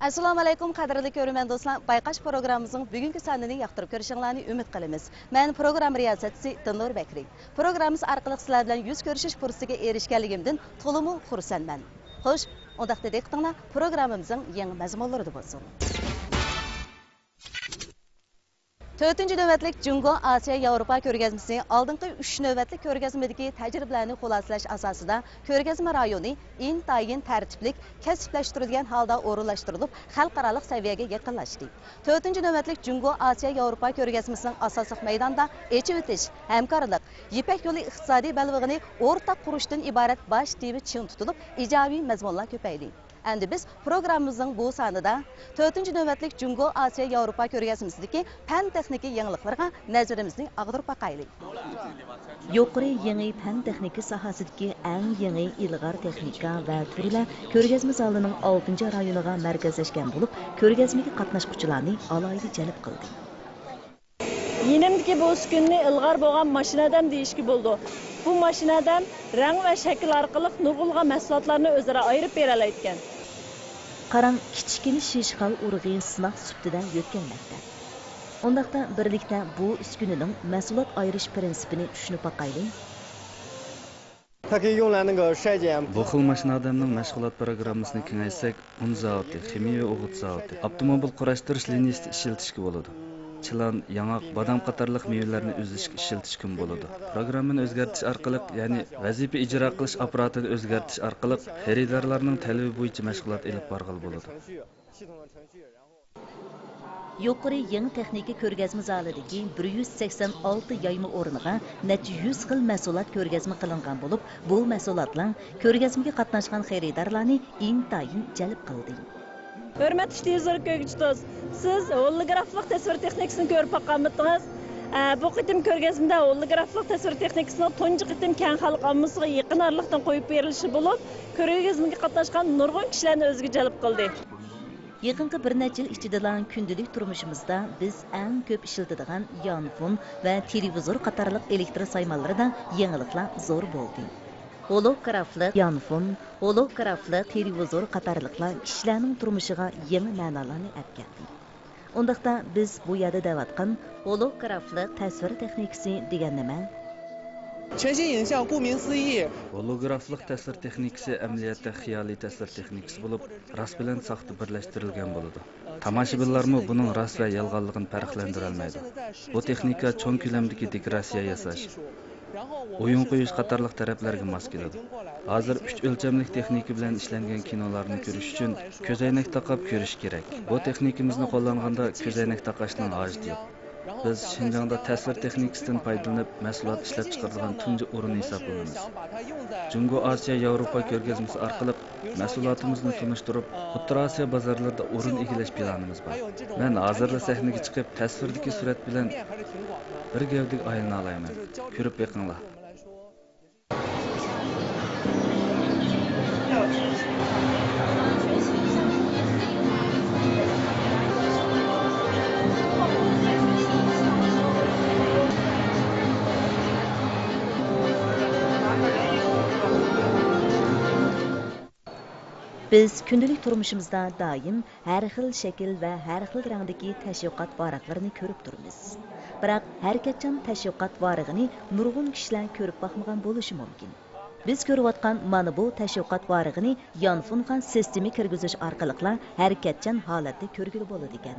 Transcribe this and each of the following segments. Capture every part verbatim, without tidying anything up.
ئەسسالامۇ ئەلەيكۇم، قەدىرلىك كۆرۈرمەن دوستلار. بايقاش پروگراممىمىزنىڭ بۈگۈنكى سانىنى ياقتۇرۇپ كۆرۈشۈڭلارنى ئۈمىد قىلىمىز. مەن پروگرامما رىياسەتچىسى دىلنۇر بەكرى. پروگراممىمىز ئارقىلىق سىلەر بىلەن يۈز كۆرۈشۈش پۇرسىتىگە ئېرىشكەنلىكىمدىن تولىمۇ خۇرسەنمەن. خوش، ئۇنداقتا دىققىتىڭلار پروگراممىمىزنىڭ يېڭى مەزمۇنلىرىدا بولسۇن. تۆتىنچى نۆۋەتلىك جۇڭگو ئاسىيا ياۋروپا كۆرگەزمىسى ئالدىنقى ئۈچ نۆۋەتلىك كۆرگەزمىدىكى تەجرىبىلەرنى خۇلاسىلەش ئاساسىدا، كۆرگەزمە رايونى ئىنتايىن تەرتىپلىك، كەسىپلەشتۈرۈلگەن ھالدا ئورۇنلاشتۇرۇلۇپ، خەلقئارالىق سەۋىيەگە يېقىنلاشتى. تۆتىنچى نۆۋەتلىك جۇڭگو ئاسىيا ياۋروپا كۆرگەزمىسىنىڭ ئاساسلىق مەيداندا ئېچىۋېتىش، ھەمكارلىق، يىپەك يولى ئىقتىسادىي بەلبېغىنى ئورتاق قۇرۇشتىن ئىبارەت باش تېما چىڭ تۇتۇلۇپ، ئىجابىي مەزمۇنلار كۆپەيدى. ئەمدى بىز پروگراممىمىزنىڭ بۇ سانىدا تۆتىنچى نۆۋەتلىك جۇڭگو ئاسىيا ياۋروپا كۆرگەزمىسىدىكى پەن تېخنىكا يېڭىلىقلىرىغا نەزىرىمىزنى ئاغدۇرۇپ باقايلى. يۇقىرى يېڭى پەن تېخنىكا ساھەسىدىكى ئەڭ يېڭى ئىلغار تېخنىكا ۋە تۈرلەر كۆرگەزمە زالىنىڭ ئالتىنچى رايونىغا مەركەزلەشكەن بولۇپ، كۆرگەزمىگە قاتناشقۇچىلارنى ئالاھىدە جەلپ قىلدى. يېنىمدىكى بۇ ئۈسكۈنىنى ئىلغار بولغان ماشىنا ئادەم دېيىشكە بولىدۇ. بۇ ماشىنا ئادەم رەڭ ۋە شەكىل ئارقىلىق نۇرغۇنلىغان مەھسۇلاتلارنى ئۆزئارا ئايرىپ بېرەلەيدىكەن. قاراڭ، كىچىككىنە شىش خال ئۇرۇغى سىناق سۈپىتىدە يۆتكەلمەكتە. ئۇنداقتا بىرلىكتە بۇ ئۈسكۈنىنىڭ مەھسۇلات ئايرىش پىرىنسىپىنى چۈشىنىپ باقايلى. 它可以用来那个衰减。 بۇ خىل ماشىنا ئادەمنىڭ مەشغۇلات پىروگراممىسىنى كېڭەيتسەك، ئۇن زاۋۇتى، خىمىيەۋى ئوغۇت زاۋۇتى، ئاپتوموبىل قۇراشتۇرۇش لىنىيىسىدا ئىشلىتىشكە بولىدۇ. چىلان، ياڭاق، بادام قاتارلىق مېۋىلەرنى ئۈزۈشكە ئىشلىتىشكىمۇ بولىدۇ. پىروگراممىنى ئۆزگەرتىش ئارقىلىق، يەنى ۋەزىپە ئىجرا قىلىش ئاپپاراتىنى ئۆزگەرتىش ئارقىلىق خېرىدارلارنىڭ تەلىپى بويىچە مەشغۇلات ئېلىپ بارغىلى بولىدۇ. يۇقىرى يېڭى تېخنىكا كۆرگەزمە زالىدىكى بىر يۈز سەكسەن ئالتە يايما ئورنىغا نەچچە يۈز خىل مەھسۇلات كۆرگەزمە قىلىنغان بولۇپ، بۇ مەھسۇلاتلار كۆرگەزمىگە قاتناشقان خېرىدارلارنى ئىنتايىن جەلپ قىلدى. ھۆرمەتلىك تېلېۋىزور كۆرگۈچى دوست، سىز ھولوگرافلىق تەسۋىر تېخنىكىسىنى كۆرۈپ باققانمىدىڭىز؟ ئە، بۇ قېتىم كۆرگەزمىدە ھولوگرافلىق تەسۋىر تېخنىكىسىنىڭ تۇنجى قېتىم كەڭ خەلق ئاممىسىغا يېقىن ئارىلىقتىن قويۇپ بېرىلىشى بولۇپ، كۆرگەزمىگە قاتناشقان نۇرغۇن كىشىلەرنى ئۆزىگە جەلپ قىلدى. يېقىنقى بىر نەچچە يىل ئىچىدىلا كۈندىلىك تۇرمۇشىمىزدا بىز ئەڭ كۆپ ئىشلىتىدىغان يانفون ۋە تېلېۋىزور قاتارلىق ئېلېكتر سايمانلىرىدا يېڭىلىقلار زور بولدى. ھولوگرافلىق يانفون، ھولوگرافلىق تېلېۋىزور قاتارلىقلار كىشىلەرنىڭ تۇرمۇشىغا يېڭى مەنالارنى ئەپ كەلدى. ئۇنداقتا بىز بۇ يەردە دەۋاتقان ھولوگرافلىق تەسۋىر تېخنىكىسى دېگەن نېمە؟ 全息影像顾名思义 ھولوگرافلىق تەسۋىر تېخنىكىسى ئەمەلىيەتتە خىيالىي تەسۋىر تېخنىكىسى بولۇپ، راست بىلەن ساختا بىرلەشتۈرۈلگەن بولىدۇ. تاماشىبىنلارمۇ بۇنىڭ راست ۋە يالغانلىقىنى پەرقلەندۈرەلمەيدۇ. بۇ تېخنىكا چوڭ كۆلەمدىكى دېكوراتسىيە ياساش، ئويۇن قويۇش قاتارلىق تەرەپلەرگە ماس كېلىدۇ. ھازىر ئۈچ ئۆلچەملىك تېخنىكا بىلەن ئىشلەنگەن كىنولارنى كۆرۈش ئۈچۈن كۆزەينەك تاقاپ كۆرۈش كېرەك. بۇ تېخنىكىمىزنى قوللانغاندا كۆزەينەك تاقاشنىڭ ھاجىتى يوق. بىز شىنجاڭدا تەسۋىر تېخنىكىسىدىن پايدىلىنىپ، مەھسۇلات ئىشلەپچىقىرىدىغان تۇنجى ئورۇن ھېسابلىنىمىز. جۇڭگو ئاسىيا ياۋروپا كۆرگەزمىسى ئارقىلىق مەھسۇلاتىمىزنى تونۇشتۇرۇپ، ئوتتۇرا ئاسىيا بازارلىرىدا ئورۇن ئىگىلەش پىلانىمىز بار. مەن ھازىرلا سەھنىگە چىقىپ، تەسۋىردىكى سۈرەت بىلەن بىر گەۋدىگە ئايلىنالايمەن. كۆرۈپ بېقىڭلار. بىز كۈندىلىك تۇرمۇشىمىزدا دائىم ھەر خىل شەكىل ۋە ھەر خىل رەڭدىكى تەشۋىقات ۋارىقلىرىنى كۆرۈپ تۇرىمىز. بىراق، ھەرىكەتچان تەشۋىقات ۋارىقىنى نۇرغۇن كىشىلەر كۆرۈپ باقمىغان بولۇشى مۇمكىن. بىز كۆرۈۋاتقان مانا بۇ تەشۋىقات ۋارىقىنى يانفونغا سىستېما كىرگۈزۈش ئارقىلىقلا ھەرىكەتچان ھالەتتە كۆرگىلى بولىدىكەن.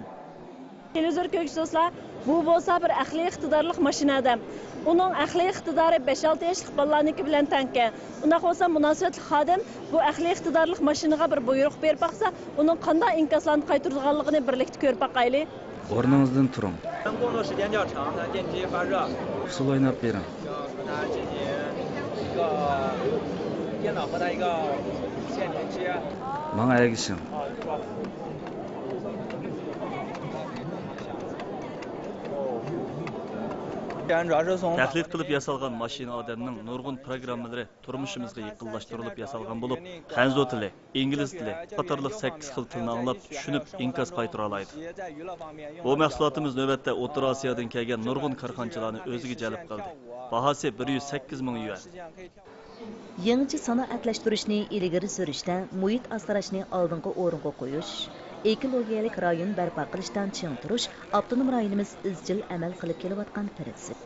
تېلېۋىزور كۆرگۈچى دوستلار، بۇ بولسا بىر ئەقلىي ئىقتىدارلىق ماشىنا ئادەم. ئۇنىڭ ئەقلىي ئىقتىدارى بەش-ئالتە ياشلىق بالىلارنىڭكى بىلەن تەڭكەن. ئۇنداق بولسا، مۇناسىۋەتلىك خادىم بۇ ئەقلىي ئىقتىدارلىق ماشىنىغا بىر بۇيرۇق بېرىپ باقسا، ئۇنىڭ قانداق ئىنكاسلارنى قايتۇرىدىغانلىقىنى بىرلىكتە كۆرۈپ باقايلى. ئورنىڭىزدىن تۇرۇڭ. 工作时间较长呢，电机发热。 ئۇسسۇل ئويناپ بېرىڭ. 要和它进行一个电脑和它一个无线连接。 ماڭا ئەگىشىڭ. 然主要是从 تەقلىد قىلىپ ياسالغان ماشىنا ئادەمنىڭ نۇرغۇن پىروگراممىلىرى تۇرمۇشىمىزغا يېقىنلاشتۇرۇلۇپ ياسالغان بولۇپ، خەنزۇ تىلى، ئىنگلىز تىلى قاتارلىق سەككىز خىل تىلنى ئاڭلاپ، چۈشىنىپ، ئىنكاس قايتۇرالايدۇ. بۇ مەھسۇلاتىمىز نۆۋەتتە ئوتتۇرا ئاسىيادىن كەلگەن نۇرغۇن كارخانىچىلارنى ئۆزىگە جەلپ قىلدى. باھاسى بىر يۈز سەككىز مىڭ يۈەن. يېڭىچە سانائەتلەشتۈرۈشنى ئىلگىرى سۈرۈشتە مۇھىت ئاسراشنى ئالدىنقى ئورۇنغا قويۇش، ئېكولوگىيەلىك رايون بەرپا قىلىشتا چىڭ تۇرۇش ئاپتونوم رايونىمىز ئىزچىل ئەمەل قىلىپ كېلىۋاتقان پىرىنسىپ.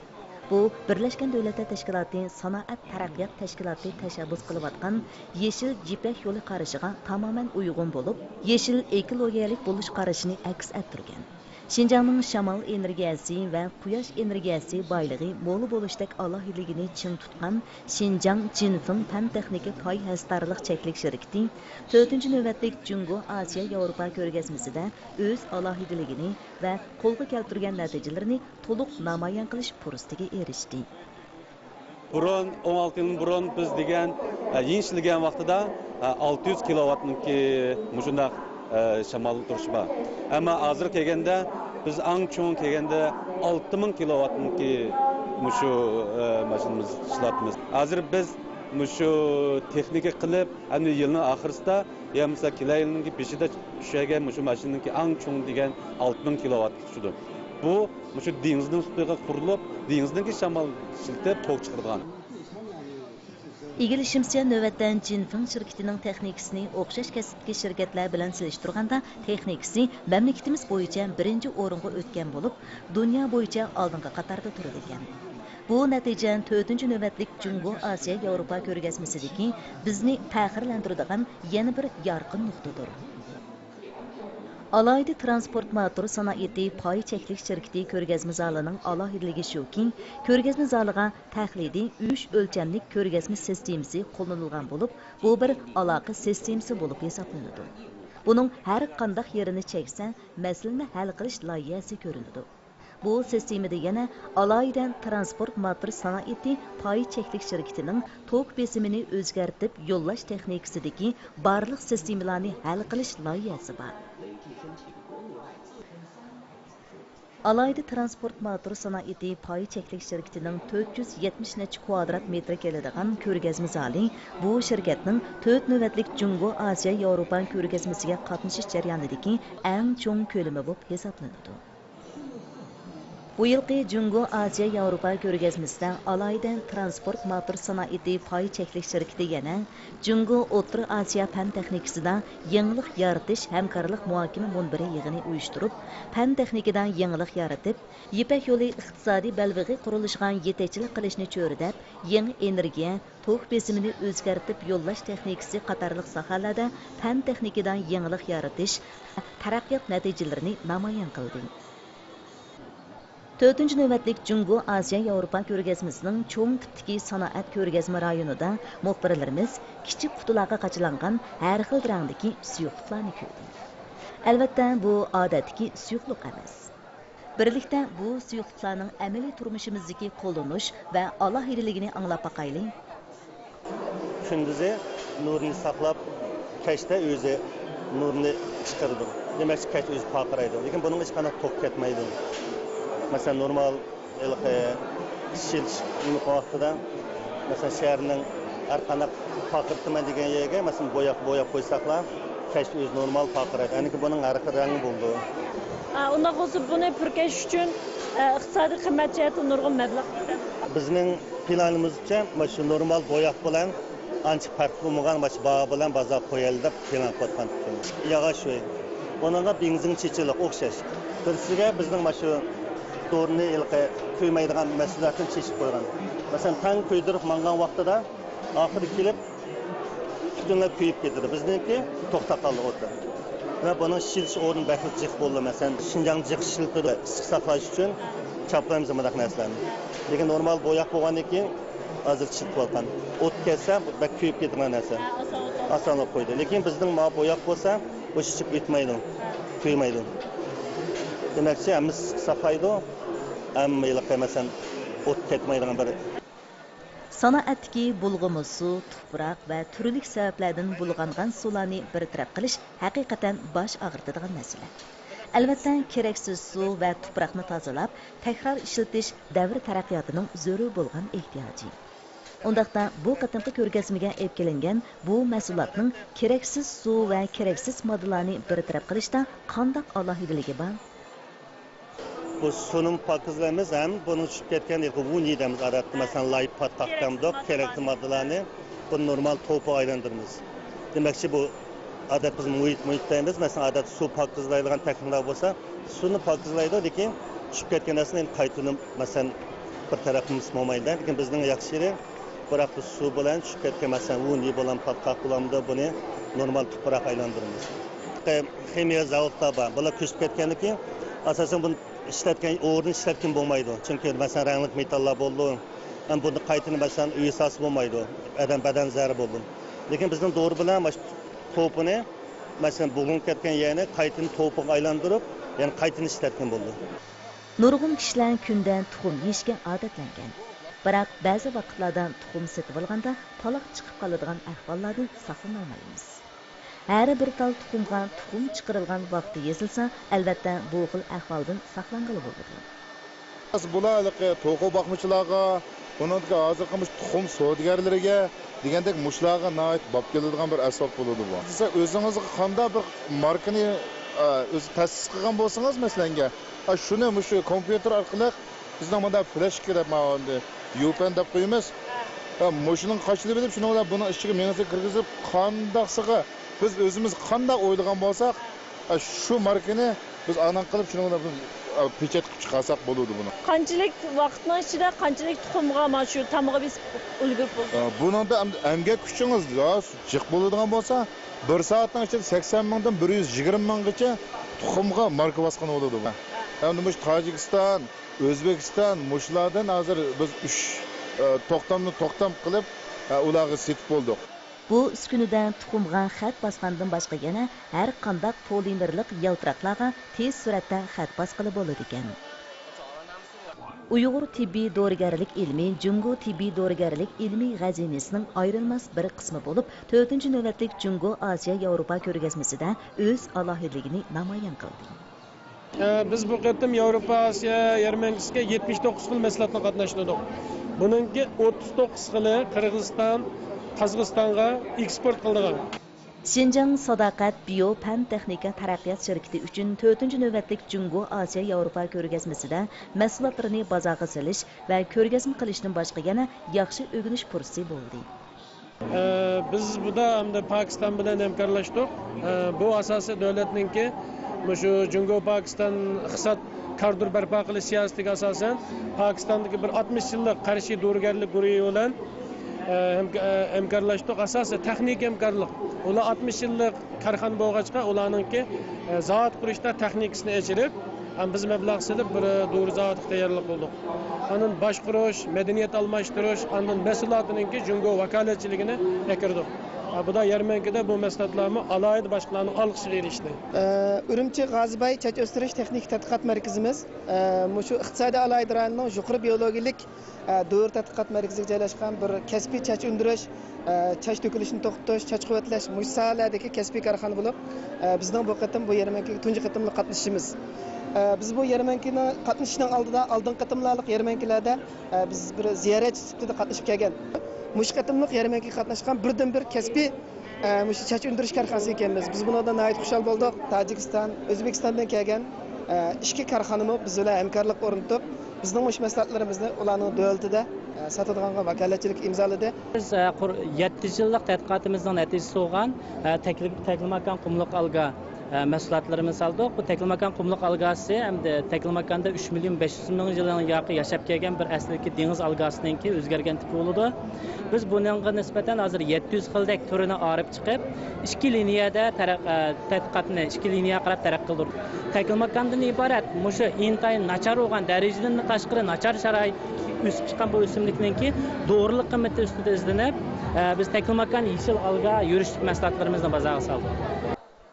بۇ، بىرلەشكەن دۆلەتلەر تەشكىلاتى سانائەت تەرەققىيات تەشكىلاتى تەشەببۇس قىلىۋاتقان يېشىل يىپەك يولى قارىشىغا تامامەن ئۇيغۇن بولۇپ، يېشىل ئېكولوگىيەلىك بولۇش قارىشىنى ئەكس ئەتتۈرگەن. شىنجاڭنىڭ شامال ئېنېرگىيەسى ۋە قۇياش ئېنېرگىيەسى بايلىقى مول بولۇشتەك ئالاھىدىلىكىنى چىڭ تۇتقان شىنجاڭ جىنفېڭ پەن تېخنىكا پاي ھەسسىدارلىق چەكلىك شىركىتى تۆتىنچى نۆۋەتلىك جۇڭگو ئاسىيا ياۋروپا كۆرگەزمىسىدە ئۆز ئالاھىدىلىكىنى ۋە قولغا كەلتۈرگەن نەتىجىلىرىنى تولۇق نامايان قىلىش پۇرسىتىگە ئېرىشتى. بۇرۇن، ئون ئالتە يىل بۇرۇن بىز دېگەن، ئە، يېڭى ئىشلىگەن ۋاقتىدا، ئە، ئالتە يۈز كىلوۋاتنىڭكى مۇشۇنداق، ئە، شامال تۇرۇشى بار. ئەمما ھازىر كەلگەندە، بىز ئەڭ چوڭ كەلگەندە ئالتە مىڭ كىلوۋاتنىڭكى مۇشۇ، ئە، ماشىنىمىز ئىشلەتمىز. ھازىر بىز مۇشۇ تېخنىكا قىلىپ، ئەمدى يىلنىڭ ئاخىرىسىدا يا بولمىسا كېلەر يىلنىڭكى بېشىدا چۈشەرگەن مۇشۇ ماشىنىنىڭكى ئەڭ چوڭ دېگەن ئالتە مىڭ كىلوۋاتقا چۈشىدۇ. بۇ مۇشۇ دېڭىزنىڭ ئۈستىگە قۇرۇلۇپ، دېڭىزنىڭكى شامال ئىشلىتىپ توك چىقىرىدىغان. ئىگىلىشىمىزچە، نۆۋەتتە جىنفېڭ شىركىتىنىڭ تېخنىكىسىنى ئوخشاش كەسىپتىكى شىركەتلەر بىلەن سېلىشتۇرغاندا، تېخنىكىسى مەملىكىتىمىز بويىچە بىرىنچى ئورۇنغا ئۆتكەن بولۇپ، دۇنيا بويىچە ئالدىنقى قاتاردا تۇرىدىكەن. بۇ نەتىجە تۆتىنچى نۆۋەتلىك جۇڭگو ئاسىيا ياۋروپا كۆرگەزمىسىدىكى بىزنى پەخىرلەندۈرىدىغان يەنە بىر يارقىن نۇقتىدۇر. ئالاھىدە تىرانسپورت ماتور سانائىتى پاي چەكلىك شىركىتى كۆرگەزمە زالىنىڭ ئالاھىدىلىكى شۇكى، كۆرگەزمە زالىغا تەقلىدىي ئۈچ ئۆلچەملىك كۆرگەزمە سىستېمىسى قوللىنىلغان بولۇپ، بۇ بىر ئالاقە سىستېمىسى بولۇپ ھېسابلىنىدۇ. بۇنىڭ ھەر قانداق يېرىنى چەكسە، مەسىلىنى ھەل قىلىش لايىھەسى كۆرۈنىدۇ. بۇ سىستېمىدە يەنە ئالاھىدە تىرانسپورت ماتور سانائىتى پاي چەكلىك شىركىتىنىڭ توك بېسىمىنى ئۆزگەرتىپ يوللاش تېخنىكىسىدىكى بارلىق سىستېمىلارنى ھەل قىلىش لايىھەسى بار. ئالاھىدە تىرانسپورت ماتور سانائىتى پاي چەكلىك شىركىتىنىڭ تۆت يۈز يەتمىش نەچچە كۋادرات مېتىر كېلىدىغان كۆرگەزمە زالى بۇ شىركەتنىڭ تۆت نۆۋەتلىك جۇڭگو ئاسىيا ياۋروپا كۆرگەزمىسىگە قاتنىشىش جەريانىدىكى ئەڭ چوڭ كۆلىمى بولۇپ ھېسابلىنىدۇ. بۇ يىلقى جۇڭگو ئاسىيا ياۋروپا كۆرگەزمىسىدە ئالاھىدە تىرانسپورت ماتور سانائىتى پاي چەكلىك شىركىتى يەنە جۇڭگو ئوتتۇرا ئاسىيا پەن تېخنىكىسىدا يېڭىلىق يارىتىش ھەمكارلىق مۇھاكىمە مۇنبىرى يىغىنى ئۇيۇشتۇرۇپ، پەن تېخنىكىدا يېڭىلىق يارىتىپ، يىپەك يولى ئىقتىسادىي بەلبېغى قۇرۇلۇشىغا يېتەكچىلىك قىلىشنى چۆرىدەپ، يېڭى ئېنېرگىيە، توك بېسىمىنى ئۆزگەرتىپ يوللاش تېخنىكىسى قاتارلىق ساھەلەردە پەن تېخنىكىدا يېڭىلىق يارىتىش، تەرەققىيات نەتىجىلىرىنى نامايان قىلدى. تۆتىنچى نۆۋەتلىك جۇڭگو ئاسىيا ياۋروپا كۆرگەزمىسىنىڭ چوڭ تىپتىكى سانائەت كۆرگەزمە رايونىدا مۇخبىرلىرىمىز كىچىك قۇتىلارغا قاچىلانغان ھەر خىل رەڭدىكى سۇيۇقلۇقلارنى كۆردى. ئەلۋەتتە، بۇ ئادەتتىكى سۇيۇقلۇق ئەمەس. بىرلىكتە بۇ سۇيۇقلۇقلارنىڭ ئەمەلىي تۇرمۇشىمىزدىكى قوللىنىش ۋە ئالاھىدىلىكىنى ئاڭلاپ باقايلى. كۈندۈزى نۇرنى ساقلاپ، كەچتە ئۆزى نۇرنى چىقىرىدۇ. دېمەكچى، كەچ ئۆزى پارقىرايدۇ. لېكىن بۇنىڭغا ھېچقانداق توك كەتمەيدۇ. مەسىلەن، نورمال ھېلىقى ئىشلىتىش ۋاقتىدا، مەسىلەن، شەھەرنىڭ ھەر قانداق پارقىرىتىمەن دېگەن يەرگە، مەسىلەن، بوياق، بوياپ قويساقلا، كەچتە ئۆزى نورمال پارقىرايدۇ. ئەنىكى بۇنىڭ ھەر خىل رەڭگى بولىدۇ. ئا، ئۇنداق بولسا، بۇنى پۈركەش ئۈچۈن، ئە، ئىقتىسادىي قىممەت جەھەتتىن نۇرغۇن مەبلەغ كېتىدۇ. بىزنىڭ پىلانىمىزچە، مانا شۇ نورمال بوياق بىلەن ئانچە پەرق بولمىغان، مانا شۇ باھا بىلەن بازارغا قويايلى دەپ پىلان قىلىۋاتقان. ياغاچ ئۆي. ئۇنىڭغا بېنزىن چېچىلىق ئوخشاش. بىرسىگە بىزنىڭ مانا شۇ دورىنى ھېلىقى كۆيمەيدىغان مەسئۇلىيەتتىن چېچىپ قويغان. مەسىلەن، تەڭ كۆيدۈرۈپ ماڭغان ۋاقتىدا، ئاخىرى كېلىپ، پۈتۈنلەي كۆيۈپ كېتىدۇ. بىزنىڭكى توختاپ قالدى ئوتتا. ۋە بۇنىڭ ئىشلىتىش ئورنى بەكمۇ جىق بولدى. مەسىلەن، شىنجاڭدا جىق ئىشلىتىدۇ. ئىسسىق ساقلاش ئۈچۈن چاپلايمىز مۇنداق نەرسىلەرنى. لېكىن نورمال بوياق بولغاندىن كېيىن ھازىر چىقىپ قالغان. ئوت كەتسە، بەك كۆيۈپ كېتىدىغان نەرسە. ئاسانلا قويدى. لېكىن بىزنىڭ ماۋۇ بوياق بولسا، بۇ شىشىپ ئۆتمەيدۇ، كۆيمەيدۇ. دېمەكچى، ھەممىسى ئىسسىق ساقلايدۇ. ھەم ھېلىقى، مەسىلەن، ئوت كەتمەيدىغان بىر سانائەتتىكى بۇلغىما سۇ، تۇپراق ۋە تۈرلۈك سەۋەبلەردىن بۇلغانغان سۇلارنى بىر تەرەپ قىلىش ھەقىقەتەن باش ئاغرىتىدىغان مەسىلە. ئەلۋەتتە، كېرەكسىز سۇ ۋە تۇپراقنى تازىلاپ، تەكرار ئىشلىتىش دەۋر تەرەققىياتىنىڭ زۆرۈر بولغان ئېھتىياجى. ئۇنداقتا، بۇ قېتىمقى كۆرگەزمىگە ئېلىپ كېلىنگەن بۇ مەھسۇلاتنىڭ كېرەكسىز سۇ ۋە كېرەكسىز ماددىلارنى بىر تەرەپ قىلىشتا قانداق ئالاھىدىلىكى بار؟ بۇ سۇنىمۇ پاكىزلايمىز ھەم بۇنىڭ چۈشۈپ كەتكەن ۋۇنى دەيمىز ئادەتتە، مەسىلەن، لاي پاتقاق دەمدۇق، كېرەكسىز ماددىلارنى بۇ نورمال توپىغا ئايلاندۇرىمىز. دېمەكچى، بۇ ئادەتتە بىز مۇھىت، مۇھىت دەيمىز. مەسىلەن، ئادەتتە سۇ پاكىزلايدىغان تېخنىكلار بولسا، سۇنى پاكىزلايدۇ، لېكىن چۈشۈپ كەتكەن نەرسىنى قايتۇرۇپ، مەسىلەن، بىر تەرەپ قىلمىسا بولمايدۇ. لېكىن بىزنىڭ ياخشى يېرى، بىراق سۇ بىلەن چۈشۈپ كەتكەن، مەسىلەن، ئۇن يېيىپ بولامدۇ، پاتقاق بولامدۇ، بۇنى نورمال تۇپراق ئايلاندۇرىمىز. خىمىيە زاۋۇتلار بار، بۇلار كۆچۈپ كەتكەندىن كېيىن، ئاساسەن، بۇنى ئىشلەتكەن، ئورنىنى ئىشلەتكىلى بولمايدۇ. چۈنكى، مەسىلەن، رەڭلىك مېتاللار بولىدۇ. ھەم بۇنى قايتىدىن، مەسىلەن، ئۆي سالسا بولمايدۇ. ئادەم بەدەن زەرەر بولىدۇ. لېكىن بىزنىڭ دورا بىلەن مانا شۇ توپىنى، مەسىلەن، بۇلغىنىپ كەتكەن يەرنى قايتىدىن توپىغا ئايلاندۇرۇپ، يەنە قايتىدىن ئىشلەتكىلى بولىدۇ. نۇرغۇن كىشىلەر كۈندە تۇخۇم يېيىشكە ئادەتلەنگەن. بىراق، بەزى ۋاقىتلاردا تۇخۇم سېتىۋالغاندا پالاق چىقىپ قالىدىغان ئەھۋاللاردىن ساقلىنالمايمىز. ھەر بىر تال تۇخۇمغا تۇخۇم چىقىرىلغان ۋاقتى يېزىلسا، ئەلۋەتتە، بۇ خىل ئەھۋالدىن ساقلانغىلى بولىدۇ. بۇلار ھېلىقى توخۇ باقمىچىلارغا، ئۇنىڭدىكى ھازىرقى مۇشۇ تۇخۇم سودىگەرلىرىگە دېگەندەك مۇشۇلارغا ناھايىتى باب كېلىدىغان بىر ئەسۋاب بولىدۇ بۇ. سىز ئۆزىڭىزگە قانداق بىر ماركىنى، ئە، ئۆزى تەسىس قىلغان بولسىڭىز، مەسىلەنگە، ئە، شۇنى مۇشۇ كومپيۇتېر ئارقىلىق بىزنىڭ مۇنداق فلېشكا دەپ، ماۋۇ يۇپەن دەپ قويىمىز. ئە، مۇشۇنىڭ قاچىلىۋېلىپ، شۇنىڭ بىلەن بۇنىڭ ئىچىگە مېڭىسىنى كىرگۈزۈپ، قانداقسىغا بىز ئۆزىمىز قانداق ئويلىغان بولساق، ئە، شۇ ماركىنى بىز ئانان قىلىپ، شۇنىڭ بىلەن بىز، ئە، پېچەت قىلىپ چىقارساق بولىدۇ بۇنى. قانچىلىك ۋاقىتنىڭ ئىچىدە قانچىلىك تۇخۇمغا مانا شۇ تامغا بېسىپ ئۈلگۈرۈپ بولىدۇ؟ ئە، بۇنىڭدا ئەم-، ئەمگەك كۈچىڭىز راست جىق بولىدىغان بولسا، بىر سائەتنىڭ ئىچىدە سەكسەن مىڭدىن بىر يۈز يىگىرمە مىڭغىچە تۇخۇمغا ماركا باسقىلى بولىدۇ. ئەمدى مۇشۇ تاجىكىستان، ئۆزبېكىستان، مۇشۇلاردىن ھازىر بىز ئۈچ، ئە، توختامنى توختام قىلىپ، ئە، ئۇلارغا سېتىپ بولدۇق. بۇ ئۈسكۈنىدە تۇخۇمغا خەت باسقاندىن باشقا يەنە ھەر قانداق پولىمېرلىق يالتىراقلارغا تېز سۈرئەتتە خەت باسقىلى بولىدىكەن. ئۇيغۇر تېببىي دورىگەرلىك ئىلمى جۇڭگو تېببىي دورىگەرلىك ئىلمىي خەزىنىسىنىڭ ئايرىلماس بىر قىسمى بولۇپ، تۆتىنچى نۆۋەتلىك جۇڭگو ئاسىيا ياۋروپا كۆرگەزمىسىدە ئۆز ئالاھىدىلىكىنى نامايان قىلدى. ئە، بىز بۇ قېتىم ياۋروپا ئاسىيا يەرمەنكىسىگە يەتمىش توققۇز خىل مەھسۇلاتنى قاتناشتۇردۇق. بۇنىڭكى ئوتتۇز توققۇز خىلى قىرغىزىستان، قازاقىستانغا ئېكسپورت قىلىدىغان. شىنجاڭ ساداقەت بىيو پەن تېخنىكا تەرەققىيات شىركىتى ئۈچۈن تۆتىنچى نۆۋەتلىك جۇڭگو ئاسىيا ياۋروپا كۆرگەزمىسىدە مەھسۇلاتلىرىنى بازارغا سېلىش ۋە كۆرگەزمە قىلىشتىن باشقا يەنە ياخشى ئۆگىنىش پۇرسىتى بولدى. ئە، بىز بۇدا ئەمدى پاكىستان بىلەن ھەمكارلاشتۇق. ئە، بۇ ئاساسىي دۆلەتنىڭكى مۇشۇ جۇڭگو پاكىستان ئىقتىساد كاردۇر بەرپا قىلىش سىياسىتىگە ئاساسەن، پاكىستاندىكى بىر ئاتمىش يىللىق قارشى دورىگەرلىك گۇرۇھى بىلەن، ئە، ھەمك-، ئە، ھەمكارلاشتۇق. ئاساسەن تېخنىكا ھەمكارلىق. ئۇلار ئاتمىش يىللىق كارخانا بولغاچقا، ئۇلارنىڭكى، ئە، زاۋۇت قۇرۇشتا تېخنىكىسىنى ئېچىلىپ، ھەم بىز مەبلەغ سېلىپ بىر دورا زاۋۇتىغا تەييارلىق قىلدۇق. ئاندىن باشقۇرۇش، مەدەنىيەت ئالماشتۇرۇش، ئاندىن مەھسۇلاتىنىڭكى جۇڭگو ۋاكالەتچىلىكىنى ئەكىردۇق. بۇدا يەرمەنكىدە بۇ مەھسۇلاتلارمۇ ئالاھىدە باشقىلارنىڭ ئالقىشىغا ئېرىشتى. ئە، ئۈرۈمچى غازىباي چاچ ئۆستۈرۈش تېخنىكا تەتقىقات مەركىزىمىز، ئە، مۇشۇ ئىقتىسادىي ئالاھىدە رايوننىڭ يۇقىرى بىيولوگىيەلىك ئە، دورا تەتقىقات مەركىزىگە جايلاشقان بىر كەسپىي چاچ ئۈندۈرۈش، ئە، چاچ تۆكۈلۈشىنى توختىتىش، چاچ قۇۋۋەتلەش، مۇشۇ ساھەلەردىكى كەسپىي كارخانا بولۇپ، ئە، بىزنىڭ بۇ قېتىم بۇ يەرمەنكىگە تۇنجى قېتىملىق قاتنىشىشىمىز. ئە، بىز بۇ يەرمەنكىنىڭ قاتنىشىشنىڭ ئالدىدا، ئالدىنقى قېتىملارلىق يەرمەنكىلەردە، ئە، بىز بىر زىيارەتچى سۈپىتىدە قاتنىشىپ كەلگەن. مۇشۇ قېتىملىق يەرمەنكىگە قاتناشقان بىردىنبىر كەسپىي ئە، مۇشۇ چاچ ئۈندۈرۈش كارخانىسى ئىكەنمىز. بىز بۇنىڭدىن ناھايىتى خۇشال بولدۇق. تاجىكىستان، ئۆزبېكىستاندىن كەلگەن، ئە، ئىككى كارخانىمۇ بىز بىلەن ھەمكارلىق ئورنىتىپ، بىزنىڭ مۇشۇ مەھسۇلاتلىرىمىزنى ئۇلارنىڭ دۆلىتىدە، ئە، ساتىدىغانغا ۋاكالەتچىلىك ئىمزالىدى. بىز، ئە، قۇر-، يەتتە يىللىق تەتقىقاتىمىزنىڭ نەتىجىسى بولغان، ئە، تەكلىپ-، تەكلىماكان قۇملۇق ئالگا، ئە، مەھسۇلاتلىرىمىزنى سالدۇق. بۇ تەكلىماكان قۇملۇق ئالگاسى ئەمدى تەكلىماكاندا ئۈچ مىليون بەش يۈز مىڭ يىلدىن ياقى ياشاپ كەلگەن بىر ئەسلىدىكى دېڭىز ئالگاسىنىڭكى ئۆزگەرگەن تىپى بولىدۇ. بىز بۇنىڭغا نىسبەتەن ھازىر يەتتە يۈز خىلدەك تۈرىنى ئايرىپ چىقىپ، ئىككى لىنىيەدە تەرەق-، ئە، تەتقىقاتنى ئىككى لىنىيەگە قاراپ تەرەققىي قىلدۇردۇق. تەكلىماكاندىن ئىبارەت مۇشۇ ئىنتايىن ناچار بولغان، دەرىجىدىن تاشقىرى ناچار شارائىتتا ئۆسۈپ چىققان بۇ ئۆسۈملۈكنىڭكى دورىلىق قىممىتى ئۈستىدە ئىزدىنىپ، ئە، بىز تەكلىماكان يېشىل ئالگا يۈرۈشلۈك مەھسۇلاتلىرىمىزنى بازارغا سالدۇق.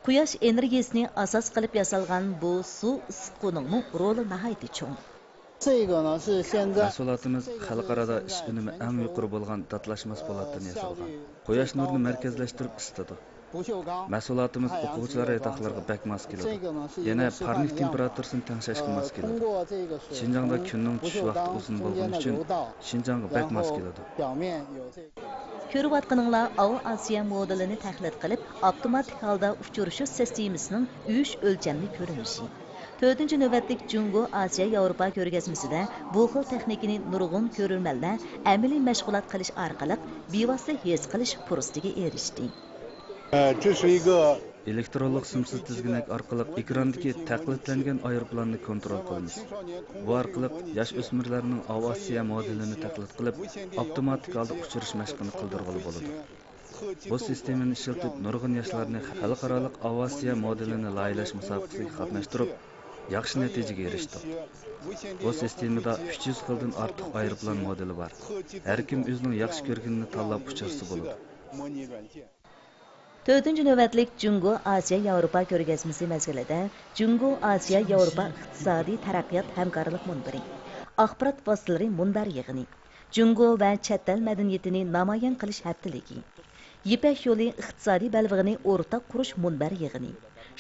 قۇياش ئېنېرگىيىسىنى ئاساس قىلىپ ياسالغان بۇ سۇ ئىسسىتقۇنىڭمۇ رولى ناھايىتى چوڭ. مەھسۇلاتىمىز خەلقئارادا ئىش ئۈنۈمى ئەڭ يۇقىرى بولغان داتلاشماس پولاتتىن ياسالغان. قۇياش نۇرىنى مەركەزلەشتۈرۈپ ئىسسىتىدۇ. مەھسۇلاتىمىز ئوقۇغۇچىلار ياتاقلىرىغا بەك ماس كېلىدۇ. يەنە پارنىك تېمپېراتۇرىسىنى تەڭشەشكە ماس كېلىدۇ. شىنجاڭدا كۈننىڭ چۈشۈش ۋاقتى ئۇزۇن بولغىنى ئۈچۈن شىنجاڭغا بەك ماس كېلىدۇ. كۆرۈۋاتقىنىڭلار ئاۋۇ ئاسىيا مودېلىنى تەقلىد قىلىپ، ئاپتوماتىك ھالدا ئۇچۇرۇشۇش سىستېمىسىنىڭ ئۈچ ئۆلچەملىك كۆرۈنۈشى. تۆتىنچى نۆۋەتلىك جۇڭگو ئاسىيا ياۋروپا كۆرگەزمىسىدە بۇ خىل تېخنىكىنى نۇرغۇن كۆرۈرمەنلەر ئەمەلىي مەشغۇلات قىلىش ئارقىلىق بىۋاسىتە ھېس قىلىش پۇرسىتىگە ئېرىشتى. 这是一个 ئېلېكترونلۇق سىمسىز تىزگىنەك ئارقىلىق ئېكراندىكى تەقلىدلەنگەن ئايروپىلاننى كونترول قىلىمىز. بۇ ئارقىلىق ياش ئۆسمۈرلەرنىڭ ئاۋىئاتسىيە مودېلىنى تەقلىد قىلىپ، ئاپتوماتىك ھالدا ئۇچۇرۇش مەشقىنى قىلدۇرغىلى بولىدۇ. بۇ سىستېمىنى ئىشلىتىپ، نۇرغۇن ياشلارنى خەلقئارالىق ئاۋىئاتسىيە مودېلىنى لايىھەلەش مۇسابىقىسىگە قاتناشتۇرۇپ، ياخشى نەتىجىگە ئېرىشتۇق. بۇ سىستېمىدا ئۈچ يۈز خىلدىن ئارتۇق ئايروپىلان مودېلى بار. ھەركىم ئۆزىنىڭ ياخشى كۆرگىنىنى تاللاپ ئۇچۇرسا بولىدۇ. تۆتىنچى نۆۋەتلىك جۇڭگو ئاسىيا ياۋروپا كۆرگەزمىسى مەزگىلىدە جۇڭگو ئاسىيا ياۋروپا ئىقتىسادىي تەرەققىيات ھەمكارلىق مۇنبىرى، ئاخبارات ۋاسىتىلىرى مۇنبەر يىغىنى، جۇڭگو ۋە چەت ئەل مەدەنىيىتىنى نامايان قىلىش ھەپتىلىكى، يىپەك يولى ئىقتىسادىي بەلبېغىنى ئورتاق قۇرۇش مۇنبەر يىغىنى،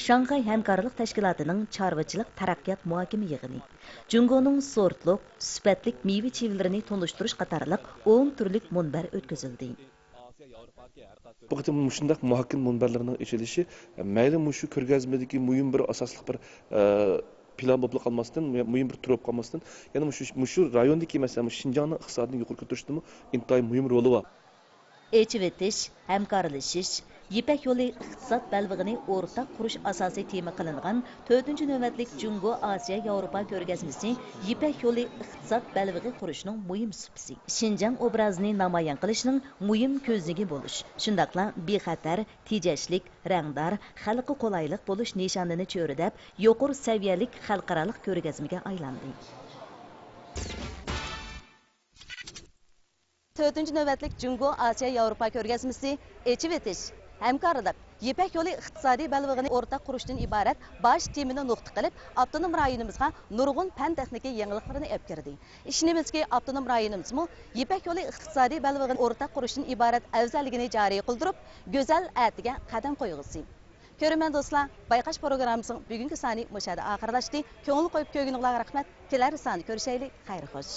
شاڭخەي ھەمكارلىق تەشكىلاتىنىڭ چارۋىچىلىق تەرەققىيات مۇھاكىمە يىغىنى، جۇڭگونىڭ سورتلۇق، سۈپەتلىك مېۋە چىۋىلىرىنى تونۇشتۇرۇش قاتارلىق ئون تۈرلۈك مۇنبەر ئۆتكۈزۈلدى. بۇ قېتىم مۇشۇنداق مۇھاكىم مۇنبەرلىرىنىڭ ئېچىلىشى مەيلى مۇشۇ كۆرگەزمىدىكى مۇھىم بىر ئاساسلىق بىر، ئە، پىلان بولۇپلا قالماستىن، مۇھىم بىر تۈر بولۇپ قالماستىن، يەنە مۇشۇ، مۇشۇ رايوندىكى، مەسىلەن، مۇشۇ شىنجاڭنىڭ ئىقتىسادىنى يۇقىرى كۆتۈرۈشتىمۇ ئىنتايىن مۇھىم رولى بار. ئېچىۋېتىش، ھەمكارلىشىش، يىپەك يولى ئىقتىساد بەلبېغىنى ئورتاق قۇرۇش ئاساسىي تېما قىلىنغان تۆتىنچى نۆۋەتلىك جۇڭگو ئاسىيا ياۋروپا كۆرگەزمىسى يىپەك يولى ئىقتىساد بەلبېغى قۇرۇشنىڭ مۇھىم سۇپىسى، شىنجاڭ ئوبرازىنى نامايان قىلىشنىڭ مۇھىم كۆزنىكى بولۇش، شۇنداقلا بىخەتەر، تېجەشلىك، رەڭدار، خەلققە قولايلىق بولۇش نىشانىنى چۆرىدەپ، يۇقىرى سەۋىيەلىك خەلقئارالىق كۆرگەزمىگە ئايلاندى. تۆتىنچى نۆۋەتلىك جۇڭگو ئاسىيا ياۋروپا كۆرگەزمىسى ئېچىۋېتىش، ھەمكارلىق، يىپەك يولى ئىقتىسادىي بەلبېغىنى ئورتاق قۇرۇشتىن ئىبارەت باش تېمىنى نۇقتا قىلىپ، ئاپتونوم رايونىمىزغا نۇرغۇن پەن تېخنىكا يېڭىلىقلىرىنى ئەپ كىردى. ئىشىنىمىزكى، ئاپتونوم رايونىمىزمۇ يىپەك يولى ئىقتىسادىي بەلبېغىنى ئورتاق قۇرۇشتىن ئىبارەت ئەۋزەللىكىنى جارى قىلدۇرۇپ، گۈزەل ئەتىگە قەدەم قويغۇسى. كۆرۈرمەن دوستلار، بايقاش پروگراممىسىنىڭ بۈگۈنكى سانى مۇشۇ يەردە ئاخىرلاشتى. كۆڭۈل قويۇپ كۆرگىنىڭلارغا رەھمەت. كېلەر ساندا كۆرۈشەيلى. خەير خوش.